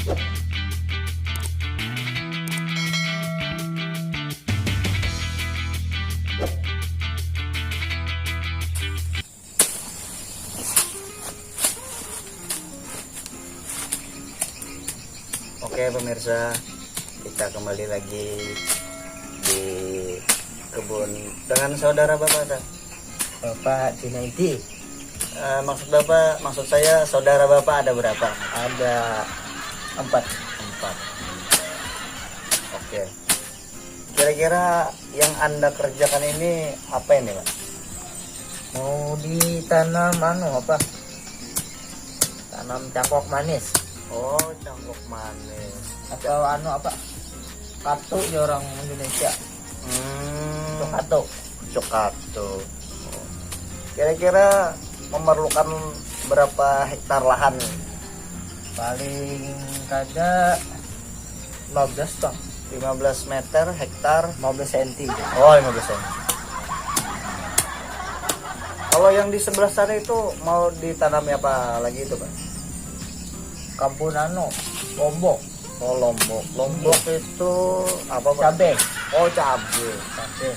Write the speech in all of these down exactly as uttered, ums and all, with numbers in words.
Oke pemirsa, kita kembali lagi di kebun dengan saudara bapak ta? Bapak Junaidi. Eh, maksud bapak, maksud saya saudara bapak ada berapa? Ada empat. Empat. Oke. Kira-kira yang anda kerjakan ini apa ini, Pak? Mau ditanam anu apa? Tanam cangkok manis. Oh, cangkok manis. Atau anu apa? Katu ya orang Indonesia. Hmm. Cokatu. Cokatu. Kira-kira memerlukan berapa hektar lahan? Paling kada lima belas, Bang. Lima belas meter hektar. Lima belas senti. Oh, lima belas senti. Kalau yang di sebelah sana itu mau ditanami apa lagi itu, Pak? Kebun anu, lombok. Oh, lombok. Lombok itu apa, Pak? Cabe. Oh, cabe. Cabe.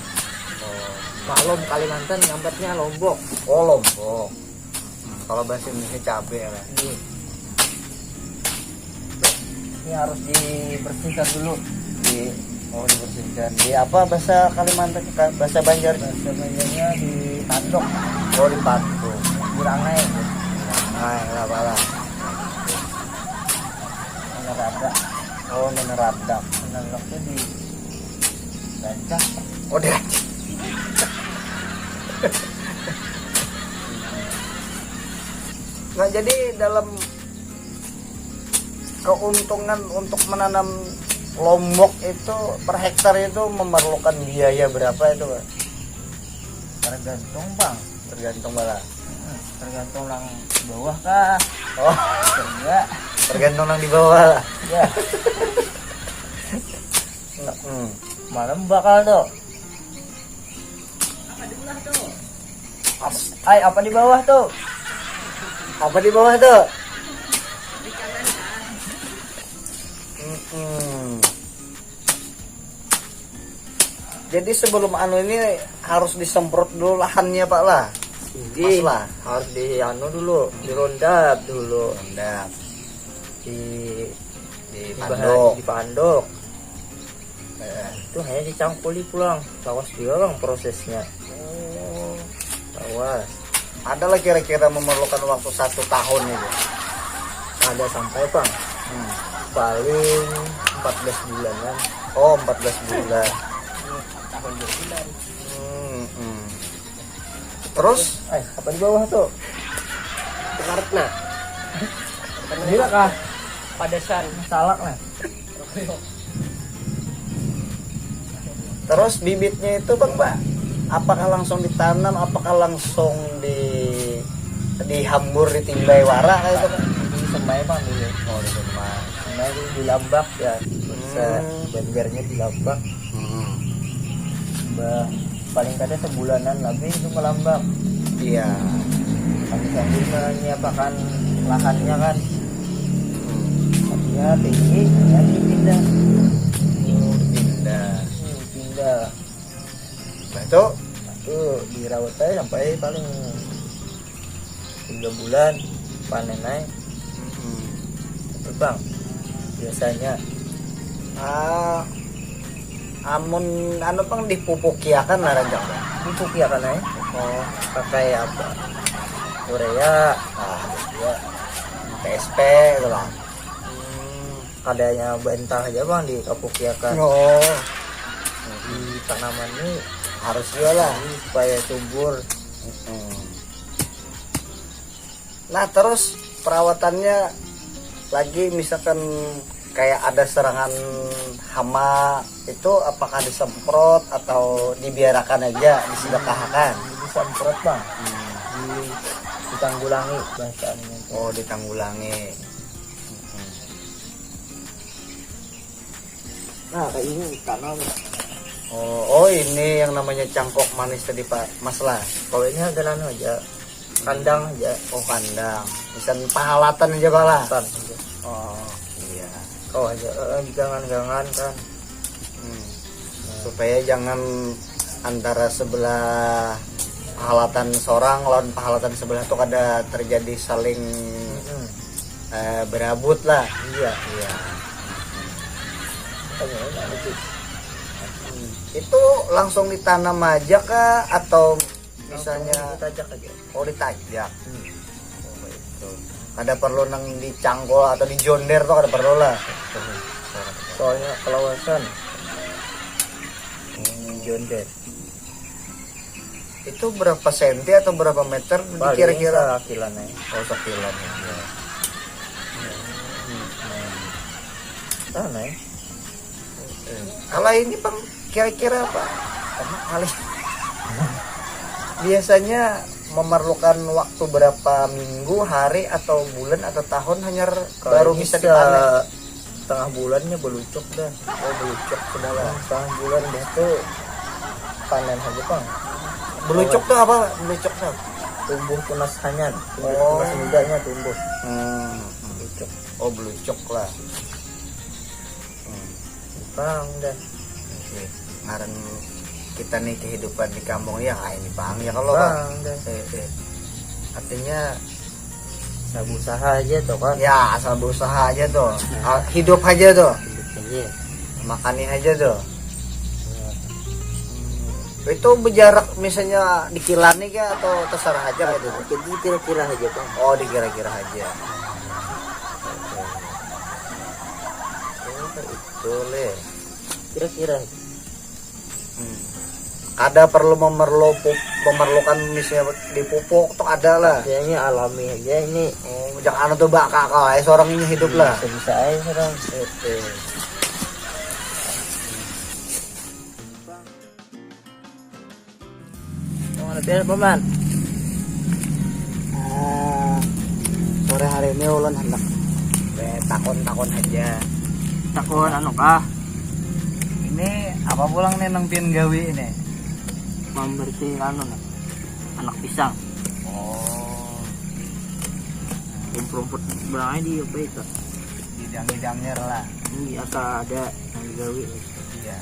Oh. Maklum, Kalimantan nyambatnya lombok. Oh, lombok. Hmm, kalau bahasa Indonesia cabe ya, Pak? Iya. Ini harus dibersihkan dulu. Di, oh, dibersihkan. Di apa bahasa Kalimantan? Ka-, bahasa Banjar? Bahasa Banjarnya di tandok. Oh, di tandok. Di rangai. Rangai, lah, lah. Meneradap. Oh, meneradap. Tandoknya di rancak. Oh, di rancak. Nah, jadi dalam keuntungan untuk menanam lombok itu per hektar itu memerlukan biaya berapa itu, Pak? Tergantung, Bang. Tergantung bala. Hmm, tergantung nang di bawah kah? Oh. Enggak. Tergantung nang di bawah lah. Ya. Hmm. Malam bakal tuh. Apa di bawah tuh? As-, ay, apa di bawah tuh? Apa di bawah tuh? Mm-mm. Jadi sebelum anu ini harus disemprot dulu lahannya, Pak lah. Mas lah. Harus di anu dulu, dirondap dulu. Rondap. Di di pondok. Di pondok. Eh. Itu hanya dicangkuli pulang. Lawas juga, Bang, prosesnya. Oh. Lawas. Adalah kira-kira memerlukan waktu satu tahun itu. Ada sampai, Bang. Hmm. Paling empat belas bulanan. Oh, empat belas bulan. Tahun dua bulan. Hmm, hmm. Terus? Eh, apa di bawah tuh? Karet nah. Gila kah? Padasan. Salak nah. Terus bibitnya itu, Bang, Pak, apakah langsung ditanam, apakah langsung di dihambur, ditimbai wara kayak itu, Pak? Disemai, Bang, dulu. Oh, disemai. Semai dulu dilambak ya. Bahasa Banjarnya dilambak. Hmm. Bah, paling kada sebulanan lebih itu melambak. Iya. Sambil-sambil menyiapakan lahannya kan. Hmm. Artinya tinggi, ya dipindah. Oh, dipindah. Hmm, pindah. Nah, itu? Itu dirawat aja sampai paling tiga bulan panen aja. Hmm. Itu, Bang, biasanya. Ah, amun anu, Bang, dipupukiakan lah rancak, Bang. Dipupukiakan aja. Oh. Pakai apa? Urea. Ah, ya. P S P itu lah. Hmm. Kadanya bantah aja, Bang, dikapukiakan. Oh. Di tanaman ini harus juga lah supaya subur. Hmm. Nah, terus perawatannya lagi misalkan kayak ada serangan hama itu apakah disemprot atau dibiarakan aja, disedekahakan? Disemprot, Bang. Hmm. Di, ditanggulangi bahasanya. Oh, ditanggulangi. Hmm. Nah, kayak ini tanam. Oh, oh, ini yang namanya cangkok manis tadi, Pak, Mas lah. Kalau ini ada anu aja, kandang aja. Oh, kandang. Misal pahalatan aja, Pak lah. Pahalatan aja. Oh, iya. Oh, aja, eh, gangan-gangan kan. Hmm. Supaya jangan antara sebelah pahalatan seorang lawan pahalatan sebelah tuh kada terjadi saling, hmm, eh, berabut lah. Iya. Iya. Tanya, tanya, Cik. Hmm. Itu langsung ditanam aja kah atau misalnya? Langsung ditajak aja. Oh, ditajak. Hmm. Oh, itu. Kada perlu nang dicangkul atau dijonder tuh, kada perlu lah. Soalnya kelawasan. Hmm, jonder. Itu berapa senti atau berapa meter? Paling kira-kira sakilan aja. Oh, sakilan aja. Hmm. Sana ya. Kalau ini, Bang, kira-kira apa? Karena kali biasanya memerlukan waktu berapa minggu, hari atau bulan atau tahun hanyar baru bisa dipanen? Setengah bulannya belucuk dah. Oh, belucuk sudah lah. Setengah bulan dah tuh panen aja, Bang. Belucuk tuh apa? Belucuk tuh? Tumbuh tunas hanyar. Tumbuh, oh, tunas mudanya tumbuh. Hmm. Belucuk. Oh, belucuk lah. Hmm. Bang dah. Oke. Ngaran kita nih kehidupan di kampung ya kayak ini, Bang, ya kalau, Bang, Bang, dah. Eh, eh. Artinya asal berusaha aja tuh kan. Ya, asal berusaha aja tuh. Nah. Ah, hidup aja tuh. Hidup aja. Makani aja tuh. Ya. Hmm. Itu berjarak misalnya dikilani kah atau terserah aja kayak gitu? Jadi kira-kira aja, Bang. Oh, dikira-kira aja. Oke. Oh, itu, Le. Kira-kira. Hmm. Kada perlu memerlu pup-, memerlukan misalnya dipupuk tuh ada lah. Kayaknya alami aja ini. Oh, jangan anu tuh bak kakak aja seorang ini hidup lah. Bisa-bisa aja seorang. Oke. Yang mana biar, Paman? Ah, sore hari ini ulun hendak, eh, takun-takun aja. Takun anu kah? Ini apa pulang nih nang pian gawi ini? Membersih anu nah, anak pisang. Oh. Rumput-rumput berang di apa itu? Didangir-dangir lah. Ini asal ada yang digawi. Iya.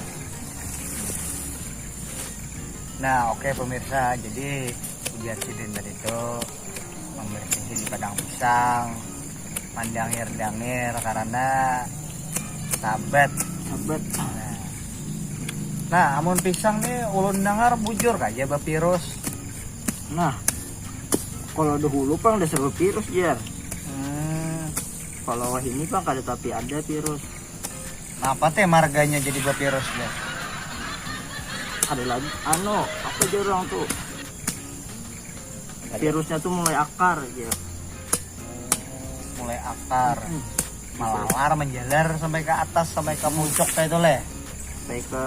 Nah, oke pemirsa, jadi ujar sidin tadi itu membersihi di padang pisang, mandangir-dangir karena sabat. Sabat. Nah. Nah, amun pisang nih ulun dengar bujur aja bavirus. Nah, kalau dahulu pang dasar bavirus, jar. Hmm. Kalau wahini pang kada tapi ada virus. Napa teh marganya jadi bavirus jar? Ada lagi, anu, apa jar orang tuh? Ada. Virusnya tuh mulai akar, jar. Mulai akar. Hmm. Malalar, menjalar sampai ke atas, sampai ke puncak kayak itu, Le. Sampai ke,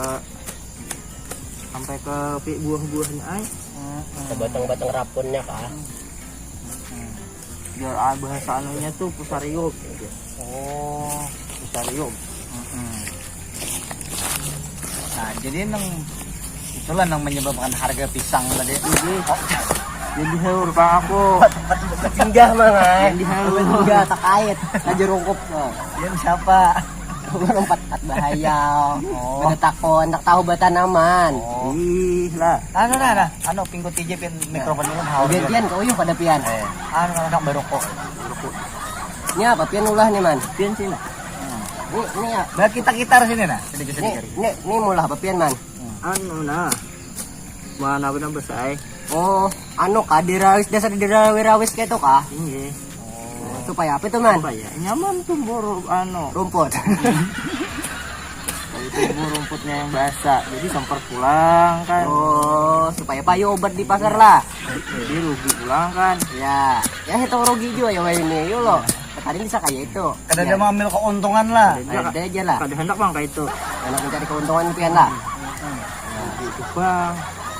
sampai ke pi-, buah-buahnya, ay. Mm-mm. Ke batang-batang rapunnya kah? Mm-mm. Biar, ah, bahasa anunya tuh fusarium, gitu. Oh, fusarium. Mm-mm. Nah, jadi nang itulah nang menyebabkan harga pisang tadi. Jadi, jadi haur pang aku. Singgah, Mang, ay. Jadi haur. Singgah, takait. Raja Rungkup. Oh. Dia siapa? Lompat kat bahayal. Oh. Pada takon, tak tahu batanaman. Oh. Ih, lah. Anu, nah, nah. Anu, pingkut aja pian mikrofon ulun, haur. Gantian, kau yuk pada pian. Eh, anu, anak baruko. Baruko. Ini apa pian ulah nih, Man? Pian sini. Hmm. Ini, ini ya. Bah, kita-kita sini nah, sedikit-sedikit. Ini, ini, ini mulah apa pian, Man? Hmm. Anu nah. Mana benar besai? Oh, anu kah dirawis, dasar dirawis-rawis kayak itu kah? Iya. Oh, supaya apa itu, Man? Supaya nyaman tumbuh ru-, anu. Rumput. Jadi tumbuh rumputnya yang basah. Jadi semper pulang kan. Oh, supaya payu obat di pasar lah. Jadi rugi pulang kan. Ya, ya itu rugi juga ya ini, yuk lo. Tadi bisa kayak itu. Kada ada, ya, mengambil keuntungan lah. Ada aja lah. Kada hendak, Bang, kayak itu. Hendak mencari keuntungan pian lah. Nah, gitu, Bang.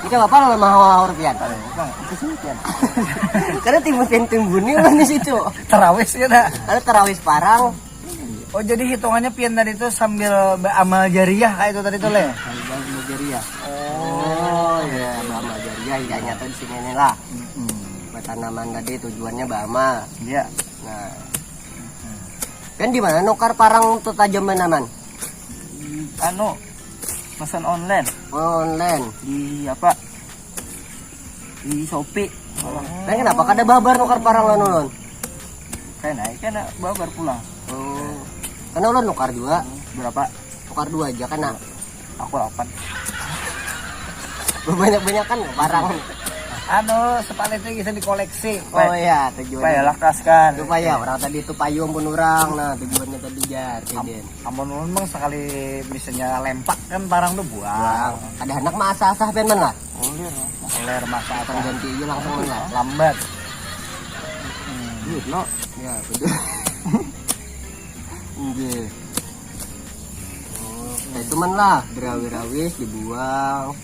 Ini kan bapak lo mau haur pian. Ayo, Bang, itu sih pian. Karena timbun pian timbun nih di situ. Terawis ya dah. Karena terawis parang. Oh, jadi hitungannya pian tadi tuh sambil beramal jariah kayak itu tadi tuh, Le? Sambil beramal jariah. Oh, ya, beramal jariah, ya, nyata di sini nih lah. Mm-mm. Buat tanaman tadi tujuannya beramal. Iya. Nah. Mm-mm. Kan di mana nukar parang tu tajam mana, Man? Di anu, pesan online Oh, online. di apa? Di Shopee. Kan kenapa kada babar nukar parang lawan ulun? Kayak naik kan babar pulang. Oh. Karena ulun nukar juga. Berapa? Nukar dua aja kan, nah. Aku delapan. Banyak-banyakan parang. Anu, sepatu itu bisa dikoleksi. Oh iya, tujuan. Supaya lakas kan. Supaya orang tadi itu payung pun orang, nah tujuannya tadi jar, Tidin. Amun ulun mang sekali misalnya lempak kan parang tuh buang. Ada anak masa asah pian, Man, lah. Ulir, ulir masa apa? Ganti aja langsung, Man, lah. Lambat. Duit no. Ya, betul. Iya. Oh, nah, itu, Man, lah, dirawi-rawi, dibuang,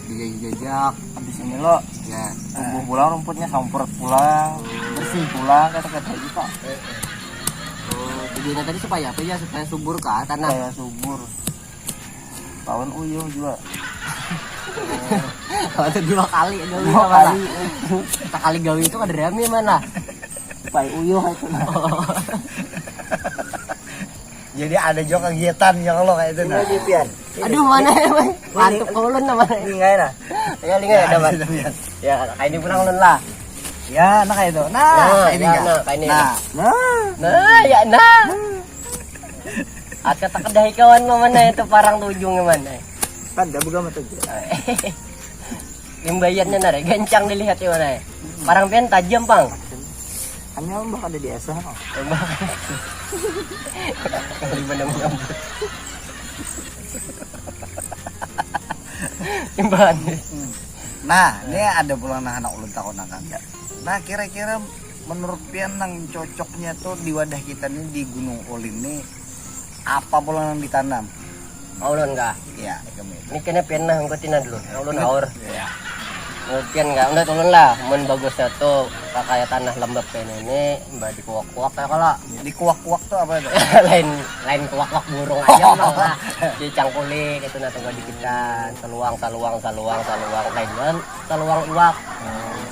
dijajak-jajak. Habis ini lo Ya. Tumbuh pulang rumputnya, sampurut pulang, bersih pulang, kata-kata gitu. Oh, tujuannya tadi supaya apa ya? Supaya subur kah tanah? Kayak subur. Lawan uyuh juga. Ada dua kali gawi Dua sama lah. kali. Sekali gawi itu kada rame, Man, lah. Pai uyuh itu nah. Jadi ada juga kegiatan ya kalau kayak itu nah. Pian. Aduh, mana ya, Man? Mantap ke ulun, nah, mana? Ini enggak enak. Ya, lingai ada, Man. Ya, kayak ini pulang ulun lah. Ya, nah kayak itu. Nah, Nah, ini ya, enggak. Nah, kayak ini. Nah, nah. Nah, ya, nah. Asa tak kedahi kawan, mana itu parang tu ujungnya, mana? Kan dah buka mata aja. Imbayannya nare gancang dilihat ya, mana? Parang pian tajam, Pang. Hanya mbak ada di asa. Di mana mengambil? Imbahan. Nah, ini ada pulang nah anak ulun takonakan. Nah, kira-kira menurut pian nang cocoknya tuh di wadah kita nih di Gunung Ulin nih apa pulang yang ditanam? Ulun kah? Ya, kami. Ini kena pian nah, engko tina dulu. Ulun haur. Ya. Menurut pian kah? Menurut ulun lah, mun bagusnya tuh kakaya tanah lembab kayak ini, mbak dikuak-kuak kayak kalau Di kuak-kuak tuh apa itu? lain lain kuak-kuak burung aja lah. Dicangkuli gitu, nah, tunggal dikitan, saluang, saluang, saluang, saluang, lain kan saluang iwak.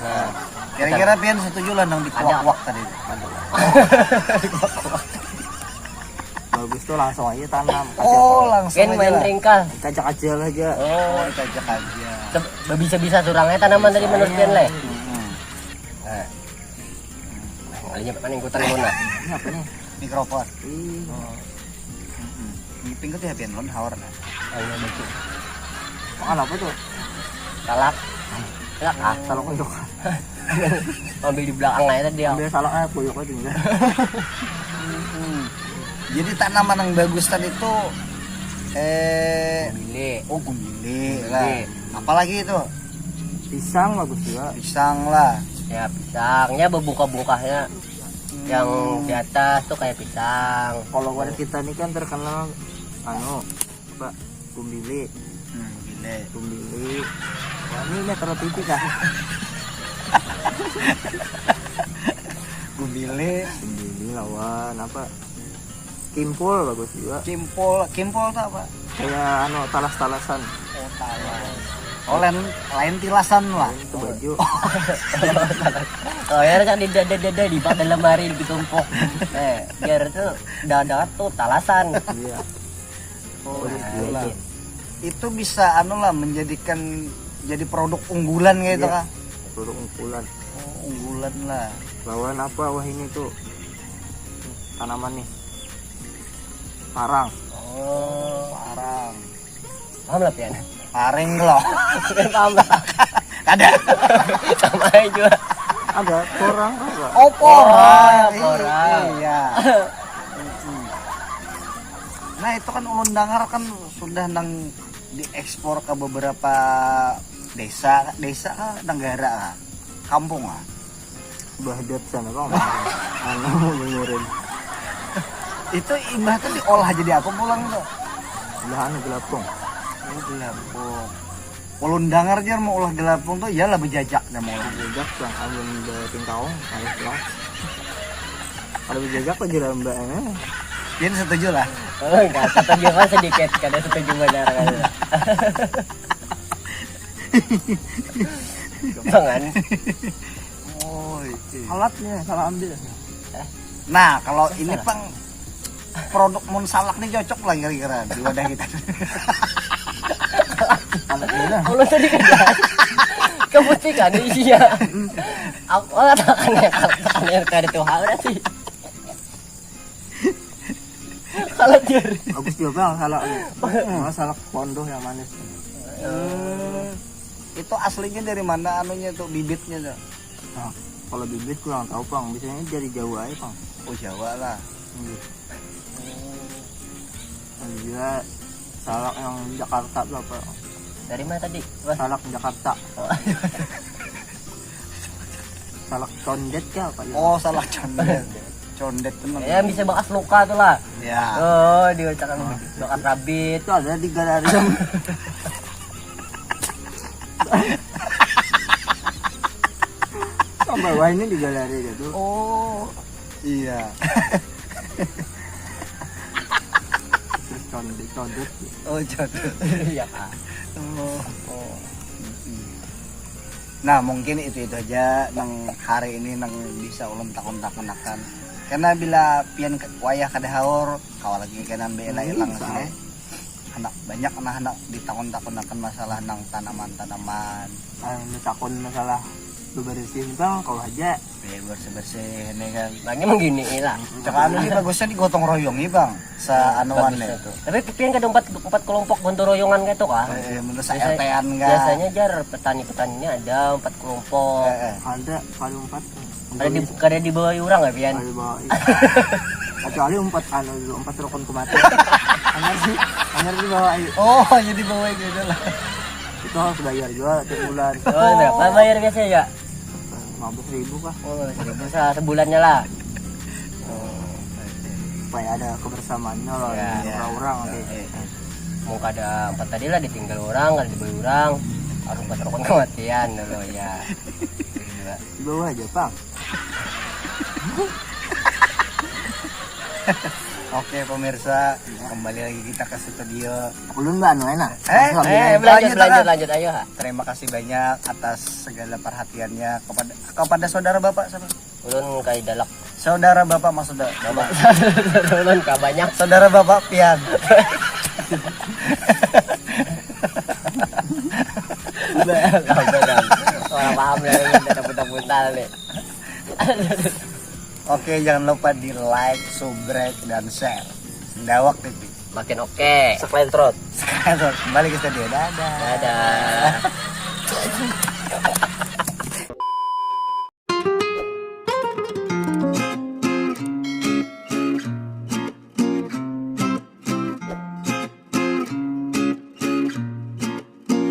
Nah, Kira-kira pian setuju lah nang di kuak-kuak tadi. Bagus tuh langsung aja tanam. Kasih Oh, apa? langsung Pian aja main lah. Ringkal. Kajak aja lah aja. Oh, dikajak aja. Bisa-bisa surangnya tanaman tadi menurut pian leh. Hmm. Nah. Kalinya paling ikutan lo nah. Ini apa nih? Mikrofon. Ih. Oh. Mm-mm. Ini pingkut ya pian lon hawar nah. Ayo betul. Makan apa tuh? Salak. Salak ah. Salak untuk. Ambil di belakang aja tadi ya. Ambil salak aja kuyuk aja enggak. Jadi tanaman yang bagus tadi itu eh Gumile. Oh, gumile Gumile. Lah. Apalagi itu? Pisang bagus juga. Pisang lah. Ya, pisangnya berbungkah-bungkahnya. Yang di atas tuh kayak pisang. Kalau warga kita ini kan terkenal anu apa? Gumbili. Hmm, gumbili. Gumbili. Wah, ini metro T V kah? Gumbili. Gumbili lawan apa? Kimpul bagus juga. Kimpul, kimpul tuh apa? Kayak anu talas-talasan. Oh, talas. Oh, lain lain tilasan lah. Itu baju. Oh ya kan di dada dada di pada lemari di tumpuk. Eh, biar tuh dada tuh talasan. Iya. Oh, Iya. Itu bisa anu lah menjadikan jadi produk unggulan gitu Iya. Kah? Produk unggulan. Oh, unggulan lah. Lawan apa wah ini tuh? Tanaman nih. Parang. Oh, parang. Paham lah pian. Paring loh. Paham lah. Ada. Sama aja. Ada porang apa? Oh, porang. Iya. Nah, itu kan ulun dengar kan sudah nang diekspor ke beberapa desa, desa kah, negara kah? Kampung kah? Bahdat sana kok. Anu menurun. Itu imbah tuh diolah jadi apa pulang tuh? Ulah anu gelapung. Oh, gelapung. Ulun dengar jar mau ulah gelapung tuh ya lah bejajak dah mau ulah. Bejajak bang, abang udah tingkaung, harus lah. Kalau bejajak tuh jelamba eh. Pian setuju lah. Oh, enggak setuju kan sedikit, kada setuju benar kan. Jangan. Oh, itu. Alatnya salah ambil. Nah, kalau ini pang Produk mun salak nih cocok lah kira-kira di wadah kita. Kalau tadi kan kamu sih kan iya. Aku lah tak kan ya kalau tak kan ya kada tuh berarti. Kalau dia Bagus juga bang salak. Malah salak pondoh yang manis. Itu aslinya dari mana anunya tuh, bibitnya tuh? Nah, kalau bibit kurang tahu pang, biasanya dari Jawa aja pang. Oh, Jawa lah. Iya. Dan juga salak yang Jakarta tuh apa? Dari mana tadi? Wah, Salak Jakarta. oh. Salak condet kah apa ya? Oh, salak condet. Condet tuh Ya bisa bekas luka tuh lah. Ya. Oh, diucapkan bekas rabit. Itu ada di galerium. Yang bawah ini di galeri gitu. Oh, iya. Terus condet, condet. Oh, jodoh. Iya kak. Oh. Oh. Mm-mm. Nah, mungkin itu itu aja nang hari ini nang bisa ulun takun-takunakan. Karena bila pian ke- wayah kada haur, kawa lagi kena ambil ilang Bisa. Sih. Anak banyak nah anak ditakun-takunakan masalah nang tanaman-tanaman. Yang ditakun masalah bebersih ini bang, kau aja. Ya, bersih-bersih ini kan. Lagi menggini lah. Cak anu nih bagusnya digotong royong nih bang. Sa anuan Bagus nih. Itu. Tapi pian kada empat empat kelompok gotong royongan gitu kah? Eh, menurut Biasa- saya R T-an kan. Biasanya jar petani-petaninya ada empat kelompok. Eh, eh. Ada paling empat. Kada di kada dibawa orang ya pian. Ada bawa. Kecuali empat anu dulu, empat rukun kematian. Hanya sih, hanya di bawah ayo. Oh, jadi bawa gitu lah. Itu harus bayar juga tiap bulan. Oh, berapa bayar biasanya ya? Lima belas ribu kah? Oh, seribu sa- sebulannya lah. Supaya ada kebersamaannya loh Ya. dengan orang-orang. Oke. Eh, eh. Mau kada empat tadi lah ditinggal orang, kada dibeli orang. Harus empat rukun kematian dulu ya. Gila. Di bawah aja pang. Oke pemirsa, kembali lagi kita ke studio. Ulun mbak anu enak. Eh, Langsung eh, Lanjut, lanjut, lanjut, kan? Lanjut, ayo ha. Terima kasih banyak atas segala perhatiannya kepada kepada saudara bapak siapa? Ulun kai dalak. Saudara bapak maksudnya. Bapak. Ulun ka banyak. Saudara bapak pian. Orang paham lah, udah puntal puntal nih. Oke, jangan lupa di like, subscribe, dan share. Sendawak T V. Makin oke. Seklentrot. Sekarang kembali ke studio. Dadah. Dadah.